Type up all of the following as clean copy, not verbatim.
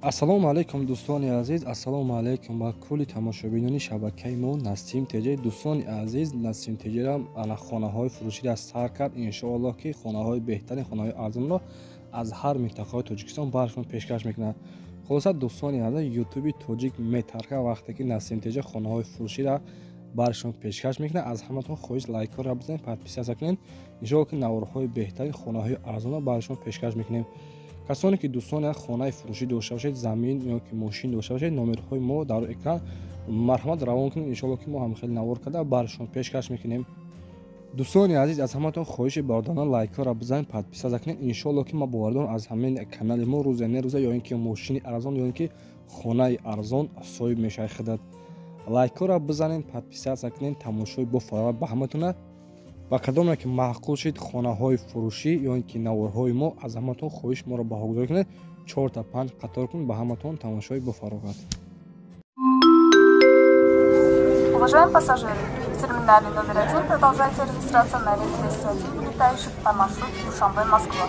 Ассалому алайкум, дӯстони азиз, ассалому алайкум ба кулли тамошобинони шабакаи мо Насим ТЖ. Дӯстони азиз, Насим ТЖ-ра ана хонаҳои фурӯширо сар кард. Иншоаллоҳ, ки хонаҳои беҳтарин, хонаҳои арзонро аз ҳар минтақаҳои Тоҷикистон баршон пешкаш мекунад. Хулоса, дӯстони азиз, Ютуби тоҷик метарка вақте ки Насим ТЖ хонаҳои фурӯширо баршон пешкаш мекунад. Аз ҳаматон хоҳиш, лайкҳоро бизанед, подписаться кунед. Иншоаллоҳ, ки наворҳои беҳтарин, хонаҳои арзонро баршон пешкаш мекунем. Касоне ки дӯстон хонаи фурӯшӣ дошта бошед, замин ё ки мошин дошта бошед, номерҳои мо дар экран, марҳамат равон кунед. Иншоаллоҳ, ки мо ҳам хеле навор карда баршон пешкаш мекунем. Дӯстони азиз, аз ҳаматон хоҳиши бародарона, лайкҳоро бизанед, подписаться кунед. Иншоаллоҳ, ки ма бовар дорам, аз ҳамин канали мо рӯзе не рӯзе ё ин ки мошини арзон, ё ин ки хонаи арзон соҳиб мешавед худат. Лайкҳоро бизанед, подписаться кунед. Тамошои бофарогат ба ҳаматона. Ба кадоме ки маъқул шид хонаҳои фурӯшӣ ё ин ки наворҳои мо, аз ҳаматон хоҳиш, моро баҳогузорӣ кунед, чорта панҷ қатор кунед. Ба ҳаматон тамошои бофароғат. Уважаемые пассажиры, в терминале номер 1 продолжается регистрация на рейс 201, вылетающий по маршруту Душанбе-Москва.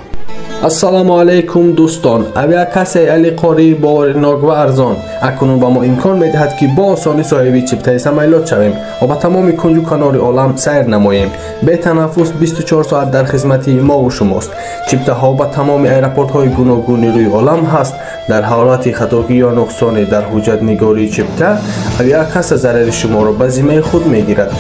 Ассалому алайкум, дӯстон. Авиакассаи Алиқорӣ боваринок ва арзон акнун ба мо имкон медиҳад, ки бо осонӣ соҳиби чиптаи самолёт шавем ва ба тамоми кунҷу канори олам сайр намоем. Бетанаффус 24 соат дар хизмати мову шумост. Чиптаҳо ба тамоми аэропортҳои гуногуни рӯи олам ҳаст. Дар ҳолати хатогӣ ё нуқсоне дар ҳуҷҷатнигории чипта, авиакасса зарари шуморо ба зиммаи худ мегирад.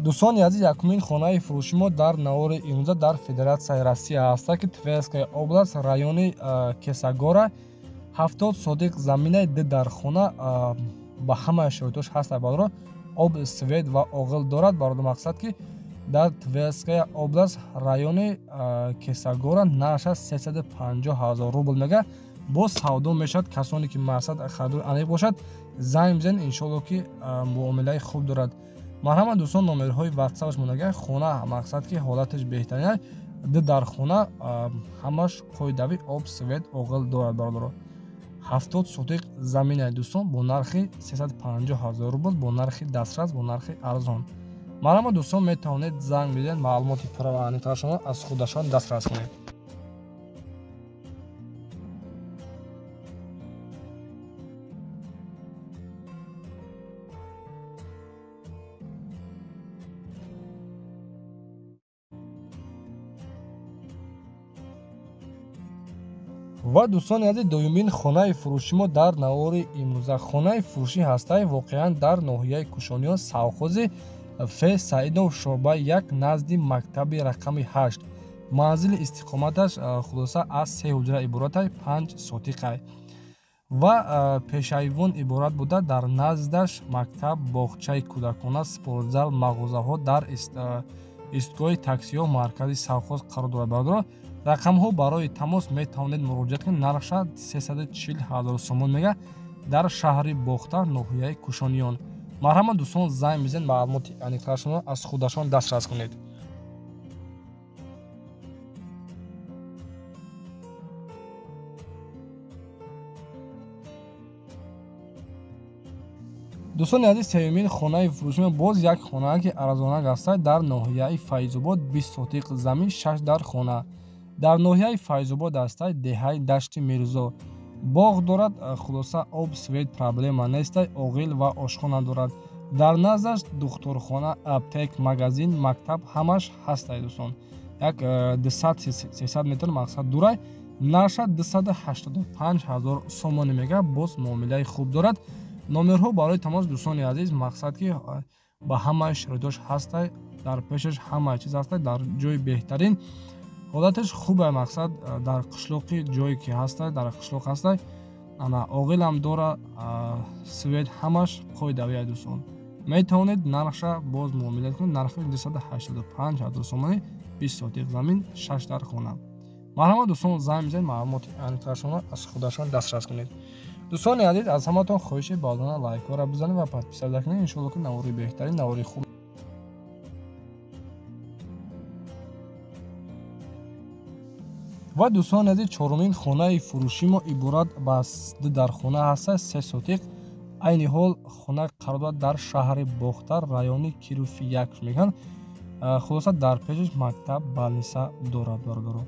Дӯстони азиз, якумин хонаи фурӯши мо дар навори имрӯза дар Федератсияи Россия ҳаста, ки Тверская область, райони Кесагора, 70 сотих заминаи, ду дар хона, ба ҳамаи шароитош ҳаст. Бародаро, об, свет ва оғил дорад. Бародар, мақсад ки дар Тверская область, райони Кесагора, нархаш 350 ҳазор рубл мега, боз савдо мешавад. Касоне ки мақсад харидори аниқ бошад, занг бизанед. Иншоаллоҳ, ки муомилаи хуб дорад. Марҳамат, дӯстон, номерҳои ватсапаш монага. Хона, мақсад ки ҳолаташ беҳтарин аст, ду дар хона, ҳамаш қоидавӣ, об, свет, оғил дорад. Бародаро, 70 сотих замина, дӯстон, бо нархи 350 ҳазор рубл, бо нархи дастрас, бо нархи арзон. Марҳамат, дӯстон, метавонед занг бидиҳед, маълумоти пурра ва аниқтарашонро аз худашон дастрас кунед. Ва дӯстони азиз, дуюмин хонаи фурӯши мо дар навори имрӯза хонаи фурӯшӣ ҳастаи воқеан дар ноҳияи Кушониён, совхози Ф Саидов, шӯъбаи 1, назди мактаби рақами 8. Манзили истиқоматаш хулоса аз се ҳуҷра иборатай, 5 сотиқай ва пешайвон иборат буда, дар наздаш мактаб, боғчаи кӯдакона, спортзал, мағозаҳо, дар истгоҳи таксиҳо, маркази совхоз қарор дорад. Бародаро, рақамҳо барои тамос, метавонед муроҷиат кунед. Нархша 340 ҳазор сомон мега, дар шаҳри Бохтар, ноҳияи Кушониён. Марҳамат, дӯстон, занг бизанед, маълумоти аниқтарашонро аз худашон дастрас кунед. Дӯстони азиз, сеюмин хонаи фурӯши боз як хонаа, ки арзонак ҳастад, дар ноҳияи Файзобод, 20 сотиқ замин, шаш дар хона, дар ноҳияи Файзобод ҳастад, деҳаи Дашти Мирзо. Боғ дорад, хулоса об, свет проблема нестай, оғил ва ошхона дорад. Дар наздаш духтурхона, аптек, магазин, мактаб ҳамаш ҳастай. Дӯстон, як 200-300 метр мақсад дурай. Нарша 285 ҳазор сомонӣ мега, боз муомилаи хуб дорад. Номерҳо барои тамос, дӯстони азиз, мақсад ки ба ҳамаи шароитош ҳастай, дар пешаш ҳамаи чиз ҳастай, дар ҷои беҳтарин, ҳолаташ хубе, мақсад дар қишлоқи ҷое ки ҳастай, дар қишлоқ ҳастай, ана оғилам дора, свет ҳамаш қоидавия. Дӯстон, метавонед нархша боз муомила кунед. Нархи 285 ҳазор сомонӣ, 20 сотиқ замин, шаш дар хона. Марҳамат, дӯстон, занг бизанед, маълумоти аниқтарашонро аз худашон дастрас кунед. Дӯстони азиз, аз ҳаматон хоҳиши бародарона, лайкҳоро бизанед ва подписаться кунед. Иншоаллоҳ, ки навори беҳтарин, навори хуб. Ва дӯстони азиз, чорумин хонаи фурӯши мо иборат ба ду дархона ҳаста, се сотиқ. Айни ҳол хона қарор дорад дар шаҳри Бохтар, райони Кируфи як мегӯянд. Хулоса дар пешаш мактаб, балниса дорад бародаро.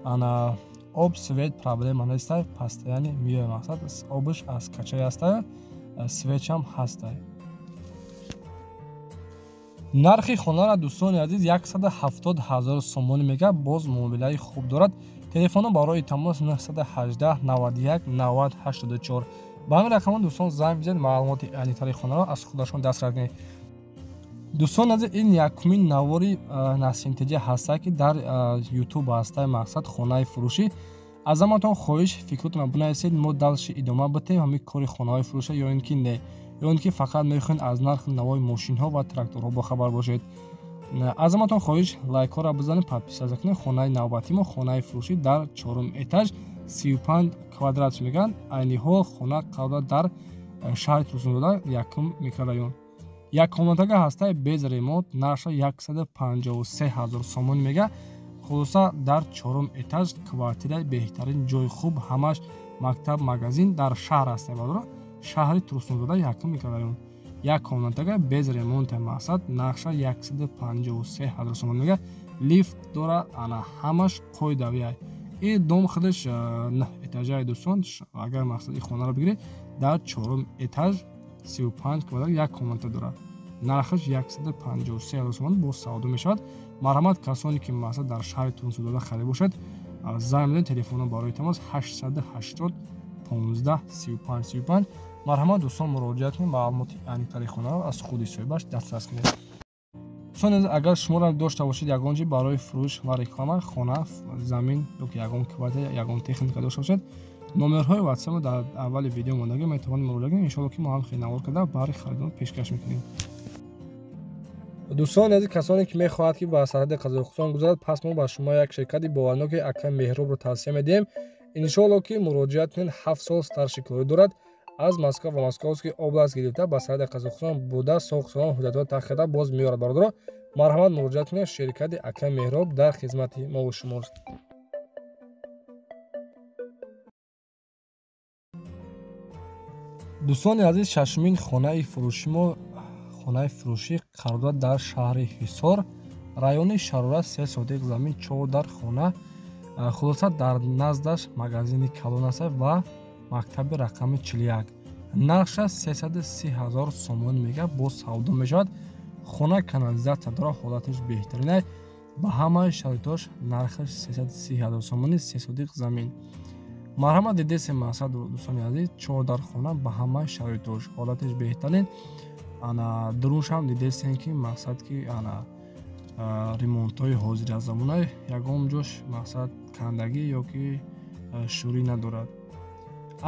Ана об, свет проблема неста, постоянно меояд, мақсад обш аз качай ҳаста, светшам ҳаста. Нархи хонара дӯстони азиз 170 000 сомонӣ мега, боз муомилаи хуб дорад. Телефоно барои тамос 918 91 90 84. Ба ҳамин рақамҳо дӯстон занг бизанед, маълумоти аниқтари хонаро аз худашон дастрас кунед. Дӯстон азиз, ин якумин навори Насимтеҷа ҳаста, ки дар YouTube ҳаста, мақсад хонаи фурӯшӣ. Аз ҳаматон хоҳиш, фикротонро бинависед, мо дальше идома битем ҳамин кори хонаҳои фурӯша ё ин ки не, ё ин ки фақат мехоҳед аз нархи навои мошинҳо ва тракторҳо бохабар бошед. Аз ҳаматон хоҳиш, лайкҳоро бизанед, подписаться кунед. Хонаи навбатӣ мо хонаи фурӯшӣ дар чорум этаж, 35 квадрат мегӯянд. Айни ҳол хона қарор дорад дар шаҳри Турсунзода, якум микрорайон. Як комнатага ҳастаи без ремонт, нархша 153 000 сомонӣ мега. Хулоса дар чорум этаж квартираи беҳтарин, ҷои хуб, ҳамаш мактаб, магазин дар шаҳр ҳастаи бародаро. Шаҳри Турсунзода, якум микрорайон. Як комнатага без ремонта, мақсад нархша 153 000 сомонӣ мега. Лифт дорад, ана ҳамаш қоидавиай. Ин дом худаш 9 этажаи дӯстон, агар мақсад ин хонаро бигиред, дар чорум этаж 35 квадрат як комната дорад. Нархаш 153 000 сомонӣ боз савдо мешавад. Марҳамат, касоне ки мақсад дар шаҳри Турсунзода харид бошад, занг бизанед. Телефоно барои тамос 880 15 35 35. Марҳамат дӯстон, муроҷиат кунед, маълумоти аниқтари хонаро аз худи соҳибаш дастрас кунед. Дӯстон, агар шуморо дошта бошед ягон чиз барои фурӯш ва реклама, хона, замин ё ки ягон квартира, ягон техника дошта бошед, номерҳои WhatsApp дар аввали видео мондагӣ, метавонед муроҷиат кунед. Иншоалло ки мо ҳам хеле навор карда баҳри харидон пешкаш мекунем. Дӯстони азиз, касоне ки мехоҳад ки ба сарҳади Қазоқистон гузарад, пас мо ба шумо як ширкати боварноки акай Меҳробро тавсия медиҳем. Иншоалло ки муроҷиат кунед, 7 сол старши корӣ дорад, аз Москва ва Московский область гирифта ба сарҳади Қазоқистон буда, соқ-солон ҳуҷҷатҳоро таҳқиқ карда боз меорад бародаро. Марҳамат, муроҷиат кунед, ширкати акай Меҳроб дар хизмати мову шумост. Дӯстони азиз, шашумин хонаи фурӯши мо хонаи фурӯшӣ қарор дорад дар шаҳри Ҳисор, райони Шарора, 3 сотиқ замин, 4 дар хона. Хулоса дар наздаш магазини калон аст ва мактаби рақами 41. Нархша 330 000 сомонӣ мега, боз савдо мешавад. Хона канализатсия дорад, ҳолаташ беҳтарин аст. Ба ҳамаи шароитош нархаш 330 000 сомонӣ, 3 сотиқ замин. Марҳамат, дидесе мақсад дӯстони азиз, 4 дар хона ба ҳамаи шароитош, ҳолаташ беҳтарин. Ана дуруншам дидесен ки мақсад ки ана ремонтҳои ҳозир аз замона, ягон ҷош мақсад кандагӣ ё ки шӯрӣ надорад.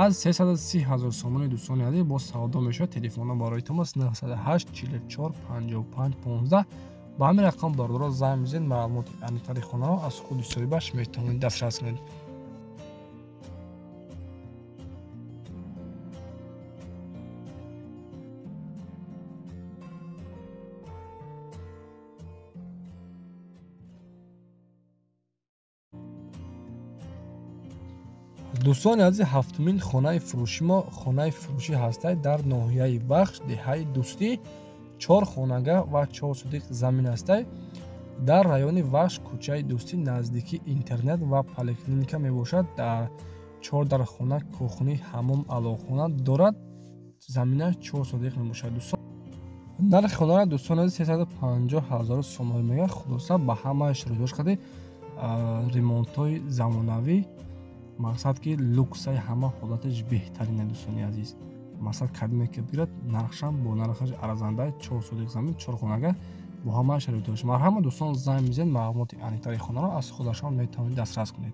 Аз 330 000 сомонӣ дӯстони азиз боз савдо мешавад. Телефонҳо барои тамос 908 44 55 15. Ба ҳамин рақам бародаро занг бизанед, маълумоти аниқтари хонаро аз худи соҳибаш метавонед дастрас кунед. Дӯстони азиз, ҳафтумин хонаи фурӯши мо хонаи фурӯшӣ ҳастай дар ноҳияи Вахш, деҳаи Дӯстӣ, 4 хонага ва 4 сотиқ замин ҳастай. Дар райони Вахш, кӯчаи Дӯстӣ, наздики интернет ва поликлиника мебошад. Дар 4 дар хона кухни, ҳаммом, алоқхона дорад. Заминаш 4 сотиқ мебошад. Дӯстон, нархи хонара дӯстони азиз 350 000 сомонӣ мега. Хулоса ба ҳамаи шароитош қади ремонтҳои замонавӣ, мақсад ки луксаи ҳама ҳолаташ беҳтарина дӯстони азиз. Мақсад кадме ки бигирад, нархшам бо нархаш арзанда, 4 сотиқ замин, 4 хонага бо ҳамаи шароитош. Марҳамат дӯстон, занг бизанед, маълумоти аниқтари хонаро аз худашон метавонед дастрас кунед.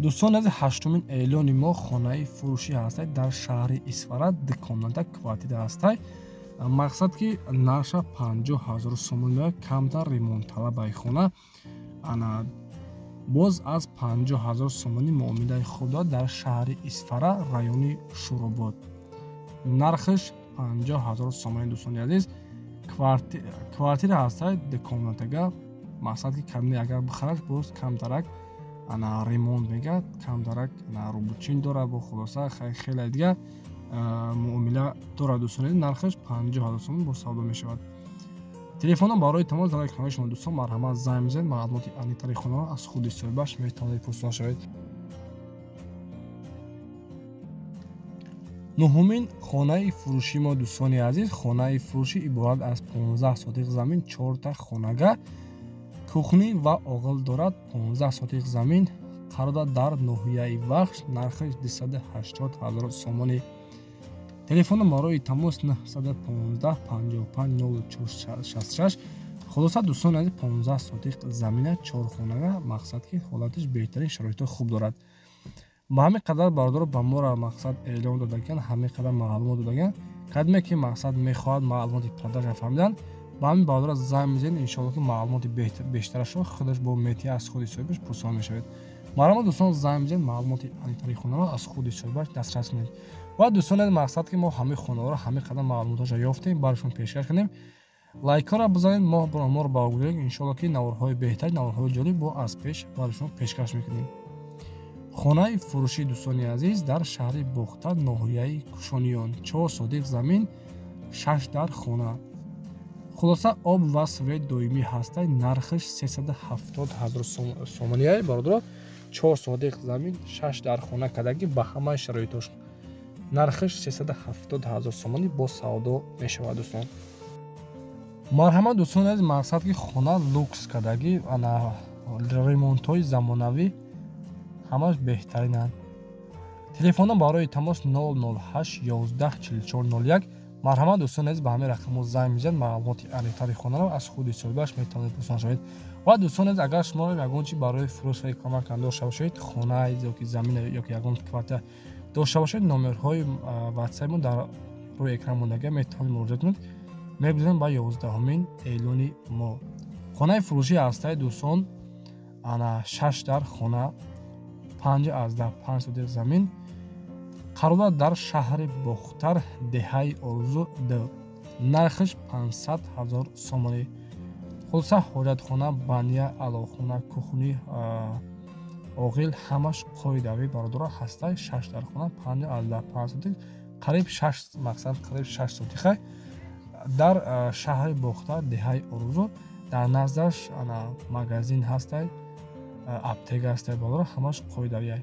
Дӯстон азиз, ҳаштумин эълони мо хонаи фурӯшӣ ҳастай дар шаҳри Исфара, 2 комната квартира ҳастай. Мақсад ки нархша 50 000 сомонӣ, камтар ремонтталабаи хона. Ана боз аз 50 000 сомонӣ муомилаи хуб дорад дар шаҳри Исфара, райони Шӯробод. Нархаш 50 000 сомонӣ дӯстони азиз. Квартира ҳастай дукомнатага, мақсад ки кадме агар бихарад, боз камтарак ана ремонт мегад, камтарак ана рубучин дорад, бо хулоса хеле дига муомила дорад дӯстони. Нархаш 50 000 сомон бо савдо мешавад. Телефонам барои тамос дар экрани шумо дӯстон, марҳамат занг бизанед, маълумоти аниқтари хонаро аз худи соҳибаш метавонед пурсон шавед. Нуҳумин хонаи фурӯши мо дӯстони азиз, хонаи фурӯшӣ иборат аз 15 сотиқ замин, 4та хонага, кухни ва оғил дорад. 15 сотиқ замин қарор дорад дар ноҳияи Вахш, нархаш 280 000 сомонӣ. Телефоном барои тамос 915 55 0466. Хулоса дӯстони азиз, 15 сотиқ замина, 4 хонага, мақсад ки ҳолатиш беҳтарин, шароитҳои хуб дорад. Ба ҳамин қадар бародаро ба моро мақсад эълон додаган, ҳамин қадар маълумот додаган. Кадме ки мақсад мехоҳад маълумоти продажа фаҳмидан, ба ҳамин бародаро занг мезанед, иншоалло ки маълумоти бештарашро худаш бо метия аз худи соҳибаш пурсон мешавед. Марҳамат дӯстон, занг мезанед, маълумоти аниқтари хонаро аз худи соҳибаш дастрас кунед. Ва дӯстон, мақсад ки мо ҳамин хонаҳоро ҳамин қадар маълумотҳоша ёфтем, барашон пешкаш кунем. Лайкҳоро бизанед, моро багузоред, иншоалло ки наворҳои беҳтар, наворҳои ҷолиб бо аз пеш барашон пешкаш мекунем. Хонаи фурӯшӣ дӯстони азиз дар шаҳри Бохтар, ноҳияи Кушониён, 4 сотиқ замин, 6 дар хона. Хулоса об ва свет доимӣ ҳастай, нархаш 370 000 сомонияй бародаро. 4 сотиқ замин, 6 дар хона кардагӣ ба ҳамаи шароитош. Нархаш 370 000 сомонӣ бо савдо мешавад дӯстон. Марҳамат дӯстони азиз, мақсад ки хона лукс кардагӣ, ана ремонтҳои замонавӣ ҳамаш беҳтаринанд. Телефонам барои тамос 008 11 44 01. Марҳамат дӯстони азиз, ба ҳамин рақамҳо занг мезанед, маълумоти аниқтари хонаро аз худи соҳибаш метавонед пурсон шавед. Ва дӯстони азиз, агар шумо ягон чи барои фурӯш ва реклама кардан дошта бошед, хона ёки замин ёки ягон квартира дошта бошед, номерҳои ватсапи мо дар рӯи экран мондага, метавонед муроҷиат кунед. Мегузарем ба 11-умин эълони мо. Хонаи фурӯшӣ ҳастаи дӯстон, ана 6 дар хона, 5,5 сотиқ замин, қарор дорад дар шаҳри Бохтар, деҳаи Орзу Д. Нархаш 500 000 сомонӣ. Хулоса ҳоҷатхона, баня, аловхона, кухни, оғил ҳамаш қоидавӣ бародаро ҳастай. 6 дар хона, 5,5 сотиқ, қариб 6, мақсад қариб 6 сотиқа дар шаҳри Бохтар, деҳаи Орзу. Дар наздаш ана магазин ҳастай, аптека ҳастай бародаро, ҳамаш қоидавиай.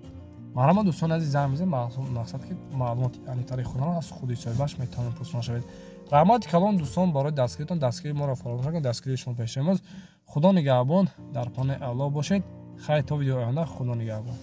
Марҳамат дӯстони азиз, занг мезанед, мақсад ки маълумоти аниқтари хонаро аз худи соҳибаш метавонед пурсон шавед. Раҳмати калон дӯстон барои дастгиритон, дастгирии моро фаромӯш накунед, дастгирии шумо пеши мост. Худо нигаҳбон, дар паноҳи Аллоҳ бошед. Хайр то видеои оянда, Худо нигаҳбон.